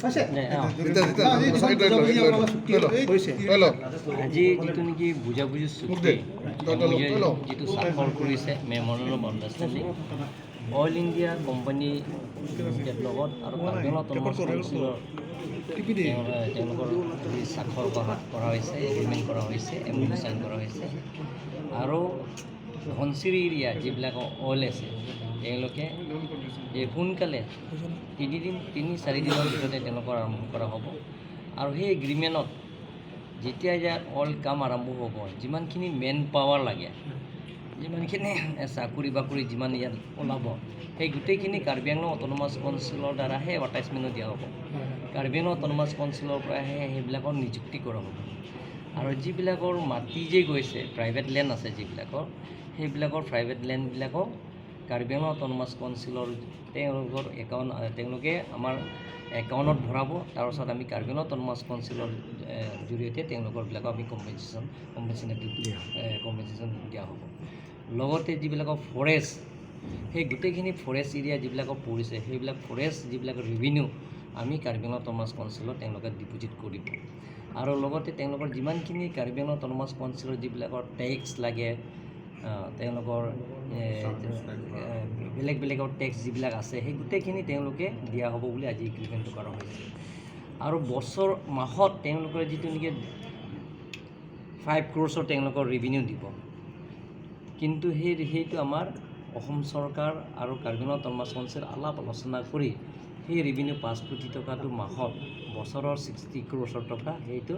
হৈছে। হৈছে। আজি যিটো নেকি বুজাবুজি চুক্তি, MOU যিটো স্বাক্ষৰ কৰিছে, memorandum of understanding oil India company limited লগত আৰু কাৰ্বি আংলং অট'নমাছ কাউন্সিলৰ তেওঁলোকৰ আজি স্বাক্ষৰ কৰা হৈছে, এগ্ৰিমেণ্ট কৰা হৈছে, এমঅ'ইউ চাইন কৰা হৈছে। আৰু ধনশিৰি এৰিয়া যিবিলাক অইল আছে, তেওঁলোকে যে সোনকালে 3 দিন, 3-4 দিনৰ ভিতৰতে তেওঁলোকৰ আৰম্ভ কৰা হ'ব। আৰু সেই এগ্ৰিমেণ্টত যেতিয়া ইয়াত অইল কাম আৰম্ভ হ'ব, যিমানখিনি মেন পাৱাৰ লাগে, যিমানখিনি চাকৰি বাকৰি যিমান ইয়াত ওলাব, সেই গোটেইখিনি কাৰ্বি আংলং অট'নমাছ কাউন্সিলৰ দ্বাৰাহে এডভাৰটাইজমেণ্টো দিয়া হ'ব। কাৰ্বি আংলং অট'নমাছ কাউন্সিলৰ পৰাহে সেইবিলাকৰ নিযুক্তি কৰা হ'ব। আৰু যিবিলাকৰ মাটি যে গৈছে, প্ৰাইভেট লেণ্ড আছে যিবিলাকৰ, সেইবিলাকৰ প্ৰাইভেট লেণ্ডবিলাকক কাৰ্বি আংলং অট'নমাছ কাউন্সিলৰ তেওঁলোকৰ একাউণ্ট, তেওঁলোকে আমাৰ একাউণ্টত ভৰাব। তাৰপাছত আমি কাৰ্বি আংলং অট'নমাছ কাউন্সিলৰ জৰিয়তে তেওঁলোকৰবিলাকক আমি কম্পেনচেশ্যন দিয়া হ'ব। লগতে যিবিলাকৰ ফৰেষ্ট, সেই গোটেইখিনি ফৰেষ্ট এৰিয়া যিবিলাকৰ পৰিছে, সেইবিলাক ফৰেষ্ট যিবিলাক ৰেভিনিউ আমি কাৰ্বি আংলং অট'নমাছ কাউন্সিলত তেওঁলোকে ডিপ'জিট কৰিব। আৰু লগতে তেওঁলোকৰ যিমানখিনি কাৰ্বি আংলং অট'নমাছ কাউন্সিলৰ যিবিলাকৰ টেক্স লাগে, তেওঁলোকৰ বেলেগ বেলেগৰ টেক্স যিবিলাক আছে, সেই গোটেইখিনি তেওঁলোকে দিয়া হ'ব বুলি আজি এগ্ৰিমেণ্টটো কৰা হৈছে। আৰু বছৰ মাহত তেওঁলোকৰ যিটো নেকি 5 ক্ৰ'ৰ্ছৰ তেওঁলোকৰ ৰেভিনিউ দিব, কিন্তু সেইটো আমাৰ অসম চৰকাৰ আৰু কাৰ্বি আংলং অট'নমাছ কাউন্সিল আলাপ আলোচনা কৰি সেই ৰেভিনিউ 5 কোটি টকাটো মাহত, বছৰৰ 60 ক্ৰ'ৰ্ছৰ টকা, সেইটো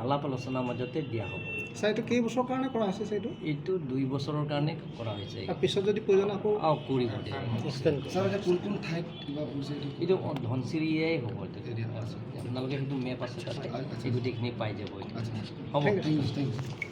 আলাপ আলোচনাৰ মাজতে দিয়া হ'ব। ছাৰ, এইটো কেইবছৰৰ কাৰণে কৰা হৈছে ছাৰ এইটো? এইটো 2 বছৰৰ কাৰণে কৰা হৈছে। আৰু পিছত যদি প্ৰয়োজন আকৌ অঁ, কৰিব দিয়ে। ছাৰ, এতিয়া কোন কোন ঠাইত কিবা কৰিছে এইটো? এইটো ধনশিৰিয়াই হ'ব এইটো। এৰিয়া, আচ্ছা। আপোনালোকে সেইটো মেপ আছে তাতে, আচ্ছা। সেই গোটেইখিনি পাই যাব এইটো। আচ্ছা। হ'ব। Thank you, thank you.